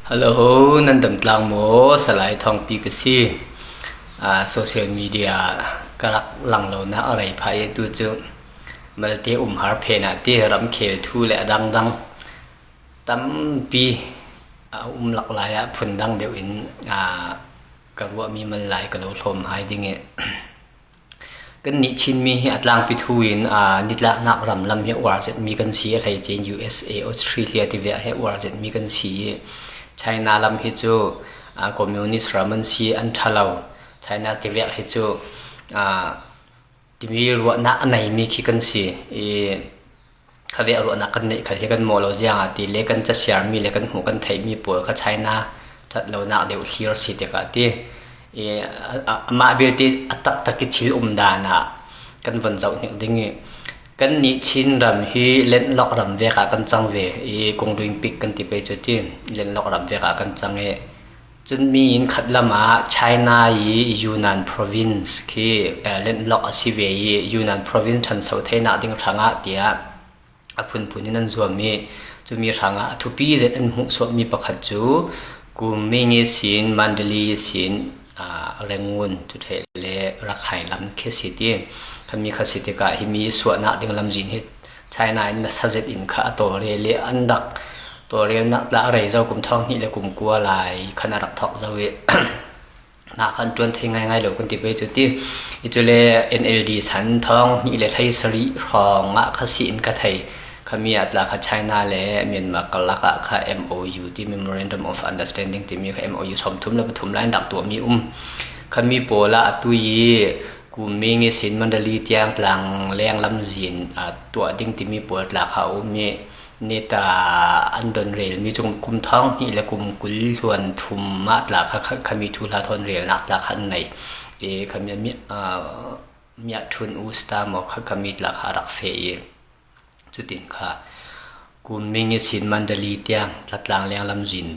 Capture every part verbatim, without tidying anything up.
Hello, nan dam tlang maw? Salai Thawngpi ka si. Ah, social media ka rak lang lo nak a rei phah i tu cu malte um har phen ah ti ramkhel thu le a dangdang tampi a um lak lai ah phundang deuh in, ah, ka ruahmi mal lai ka lo hlawm hai ding i. Kannih Chinmi hi a tlangpi thu in, aa, nitlaknak ram lam hi a uar zetmi kan si, a hleice in U S A, Australia tivek hi a uar zetmi kan si i, China lam hi cu, aa, communist ram an si, an ṭha lo. China tivek hi cu, aa, timi ruahnak a neimi khi kan si i, khavek ruahnak kan neih khal hi kan mawh lo ziang ah ti le kan casiarmi le kan hmuh kan theihmi pawl kha China ṭhat lonak deuh hlir si tikah ti i, a, a, amah vialte a taktak i thil um dan ah kan von zoh hnik ding i, kannih Chin ram hi landlock ram vek ah kan cang ve i, kungduing pik kan ti pei cu ti, landlock ram vek ah kan cang i, cun mi in khat lam ah China i Yunnan province khi, eh, landlock a si ve i, Yunnan province ṭhanso theinak ding hrang ah tiah a phunphun in an zuam i, cumi hrang ah a thupi zet an hmuhsuakmi pakhat cu Kunming i sin, Mandalay i sin, aa, Rangoon cu ṭheh le Rakhine lam khi si ti. Khami kha si tikah himi suahnak ding lamzin hi China in nasa zet in kha a tawlrel i an rak tawlrelnak tla a rei zo kum thawng hnih le kum kua lai khan a rak thawk zo i, hna khan ṭuan thei ngaingai lo kan ti pei cu ti. I cule N L D san thawng hnih le hlei sarih hrawng ah kha si in ka thei. Khami ah tla kha China le Myanmar karlak ah kha M O U ti, Memorandum of Understanding timi kha M O U sawmthum le pathum lai an rak tuahmi um. Khami pawl ah a tui i Kunming i sin Mandalay tiang tlang leng lamzin, aa, tuah ding timi pawl tla kha a um i, neta an don relmi cu kum thawng hnih le kum kul hluan thum ah tla kha, kha, khami thuhla thawn relnak tla kha an nei. I, khami a mi-, aa, Myathun Usta maw kha, khami tla kha a rak feh i, cutin kha Kunming i sin Mandalay tiang tlatlang leng lamzin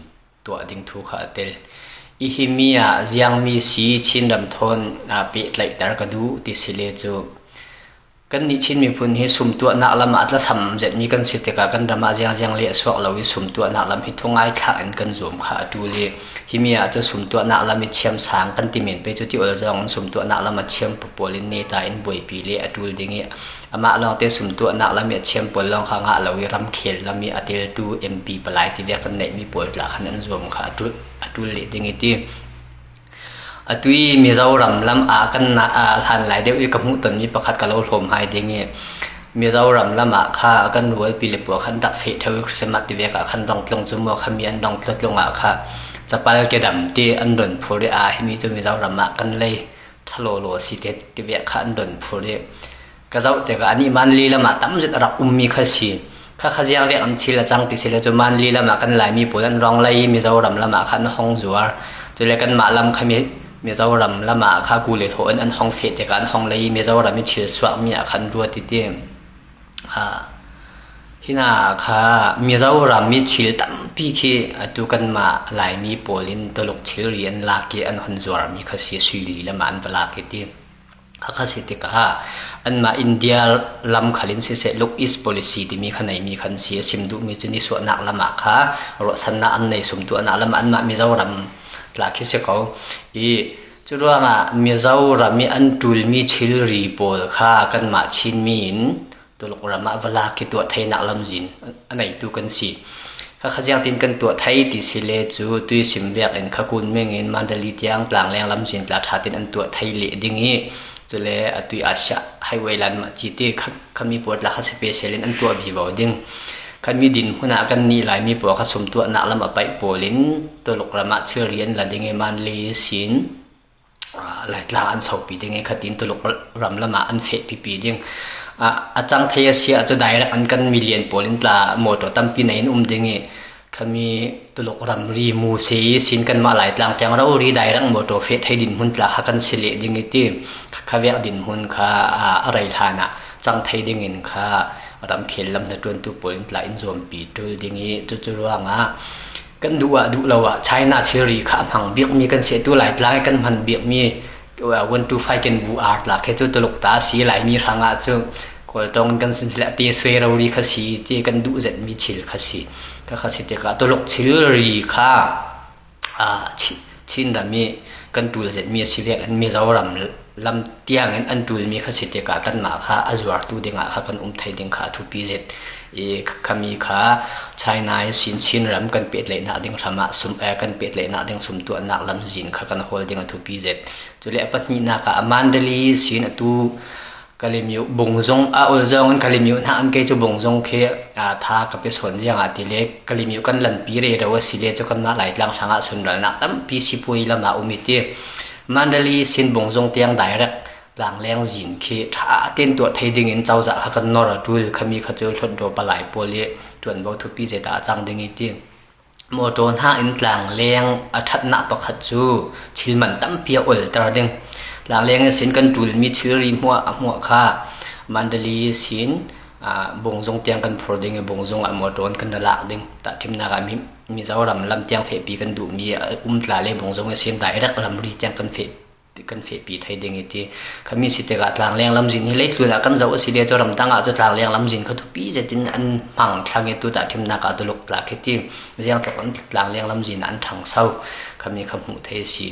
tuah ding thu kha a tel. I himi ah ziangmi si Chin ram thawn, aa, pehtlaihter ka duh ti si le cu, kannih Chin miphun hi sumtuahnak lam ah a tlasam zetmi kan si tikah kan ram ah ziangziang le a suak lo i sumtuahnak lam hi thungai thlah in kan zuam kha a ṭul i, himi ah cu sumtuahnak lam i thiam sang kan ti men pei cu ti awlzawng in sumtuahnak lam a thiam pawl in neta in buaipi le a ṭul ding i, amah lawngte sumtuahnak lam i a thiam pawl lawng kha ngah lo i ramkhel lam i a teltu M P palai tivek kan neihmi pawl tla khan an zuam kha a ṭul, a ṭul leh ding i ti. A tui Mizoram lam ah kan na, aa, hlan lai deuh i ka hmuh tonmi pakhat ka lo hlawm hai ding i, Mizoram lam ah kha kan rualpi le puak khan rak feh ṭheu i Christmas tivek ah khan dongtlung cu maw khami an dong tlutlung ah kha capal kedam ti an don phur i, aa, himi cu Mizoram ah kan lei ṭha lawlaw si te tivek kha an don phur i, ka zoh tikah anih Manli lam ah tam zet a rak ummi kha si. Kha kha ziang vek an thil a cang ti si le cu Manli lam ah kan Laimi pawl an rong lei i Mizoram lam ah kha an hong zuar. Cule kanmah lam kha mi, Mizoram lam ah kha ku le hlawh in an hong feh tikah an hong lei i Mizoram i thil suakmi ah kha an ruat i ti. Aa, hina kha Mizoram i thil tampi khi atu kanmah Laimi pawl in Tuluk thilri an lak i an hon zuarmi kha si, Suili lam ah an va lak i ti. Kha kha si tikah anmah India lam khal in siseh, Look East Policy timi kha neimi khan si, a sim duhmi cu nisuahnak lam ah kha ruahsannak an nei, sumtuahnak lam ah anmah Mizoram tla khi si ko. I curuangah Mizoram i an ṭulmi thilri pawl kha kanmah Chinmi in Tuluk ram ah va lak i tuah theinak lamzin a neitu kan si. Kha kha ziangtin kan tuah thei ti si le cu tui sim vek in kha Kunming in Mandalay tiang tlangleng lamzin tla ṭha tin an tuah thei leh ding i, cule a tui Asia highway lan mah ci ti kha, khami pawl tla kha special in an tuah vivo ding. Khami dinhmun ah kannih Laimi pawl kha sumtuahnak lam a paih pawl in Tuluk ram ah thilri an la ding i Mandalay sin, aa, Laitlang an sopi ding i khatin Tuluk ram lam ah an feh pipi ding. Aa, a cang thei a si ahcun direct an kan million pawl in tla motor tampi nei in um ding i khami Tuluk ramri Muse i sin kanmah Laitlang tiang rori direct motor feh thei dinhmun tla kha kan si leh ding i ti. Kha, kha vek dinhmun kha, aa, a rei hlan ah cang thei ding in kha ramkhel lam hnaṭuantu pawl in tla in zuampi ṭul ding i cucu ruangah kan duh ah duh lo ah China thilri kha a hmang bikmi kan si. Atu Laitlang i kan hman bikmi, uh, one two five kan bu ar tla khi cu Tuluk ta a si, Laimi hrang ah cu Kawltawng in kan sim leh ti suai rori kha si ti kan duh zet mi thil kha si. Kha kha si tikah tuluk thil ri kha, aa, Chi-, Chin ram i kan tul zet mi a si vek in Mizoram lam tiang in an tul mi kha si tikah kanmah kha a zuartu dingah kha kan um thei ding kha a thupi zet. I khami kha China i sin Chin ram kan pehtlaihnak ding hram ah sum, eh, kan pehtlaihnak ding sumtuahnak lamzin kha kan hawl ding a thupi zet. Cule a pahnihnak ah a Mandalay sin a tu Kalemyo Bungzong a ol zong in Kalemyo hna an kei cu Bungzong khi, aa, tha ka pe sawn ziang ah ti le Kalemyo kan lanpi rero a si le cu kanmah Laitlang hrangah sunralnak tampi sipuai lam ah um i ti. Mandalay sin Bungzong tiang direct Tlangleng zin khi ṭha tein tuah thei ding in cozah kha kan nor a ṭul. Khami kha cu Hlutdaw palai pawl i ṭuanvo thupi zet ah a cang ding i ti. Mawṭaw hna in Tlangleng a ṭhatnak pakhat cu thil man tampi a olter ding. Tlangleng ihsin kan ṭul mi thilri hmuah a hmuah kha Mandalay ihsin, aa, Bungzong tiang kan phur ding i Bungzong ah mawṭaw in kan ra lak ding. Tahṭhimnak ah mi, Mizoram lam tiang fehpi kan duh mi a um tla le Bungzong ihsin direct ramri tiang kan feh kan fehpi thei ding i ti. Khami si tikah Tlangleng lamzin hi leitlun ah kan zoh a si le cu ramdang ah cu Tlangleng lamzin kha thupi zet in an hmang thlang i tu tahṭhimnak ah tuluk tla khi ti. Ziangtluk in Tlangleng lamzin ah an ṭhangso. Khami kha hmuh thei a si.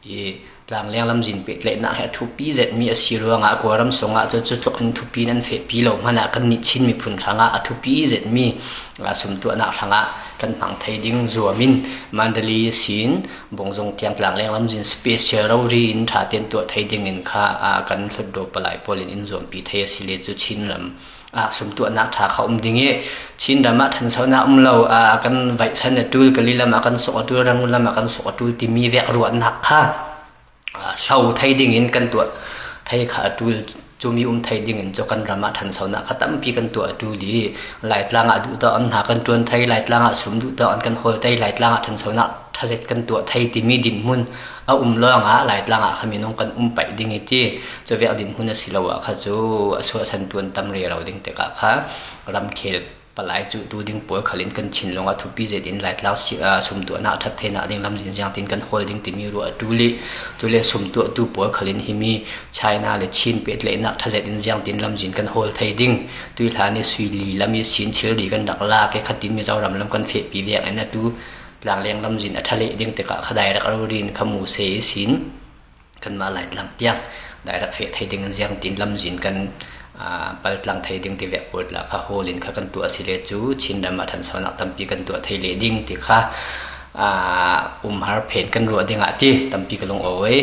I Tlangleng lamzin pehtlaihnak hi a thupi zet mi a si ruangah Kawlram sungah cu cutluk in thupi in an fehpi lo hmanh ah kannih Chin miphun hrangah a thupi zet mi, aa, sumtuahnak hrangah kan hmang thei ding zuam in Mandalay sin Bungzong tiang Tlangleng lamzin special rori in ṭha tein tuah thei ding in kha, aa, kan Hlutdaw palai pawl in in zuampi thei a si le cu Chin ram, aa, sumtuahnak ṭha kha um ding i Chin ram ah ṭhansonak um lo, aa, kan vaihsan a ṭul, Kali lam ah kan suk a ṭul, Rangoon lam ah kan suk a ṭul timi vek ruahnak kha, aa, hlo thei ding in kan tuah thei kha a ṭul. Cumi um thei ding in cu kan ram ah ṭhansonak kha tampi kan tuah a ṭul i Laitlang ah duhter an hna kan ṭuan thei, Laitlang ah sum duhter an kan hawl thei, Laitlang ah ṭhansonak ṭha zet kan tuah thei timi dinhmun a um lawngah Laitlang ah kha minung kan um paih ding i ti. Cuvek dinhmun a si lo ah kha cu a suahsan tuan tam rero ding tikah kha ramkhel palai cu tu ding pawl khal in kan thinlung ah thupi zet in Laitlang si, aa, sumtuahnak ṭhat theinak ding lamzin ziangtin kan hawl ding timi ruah a ṭul i, cule sumtuahtu pawl khal in himi China le Chin pehtlaihnak ṭha zet in ziangtin lamzin kan hawl thei ding. Tuihlan i sui li lam i sin thilri kan rak lak i khatin Mizoram lam kan fehpi vek in a tu Tlangleng lamzin a ṭha leh ding tikah kha direct rori in kha Muse i sin kanmah Laitlang tiang direct feh thei ding in ziangtin lamzin kan, aa, paltlang thei ding ti vek pawl tla kha hawl in kha kan tuah a si le cu Chin ram ah ṭhansonak tampi kan tuah thei leh ding ti kha, aa, umhar phen kan ruah ding ah ti tampi ka lung aw i.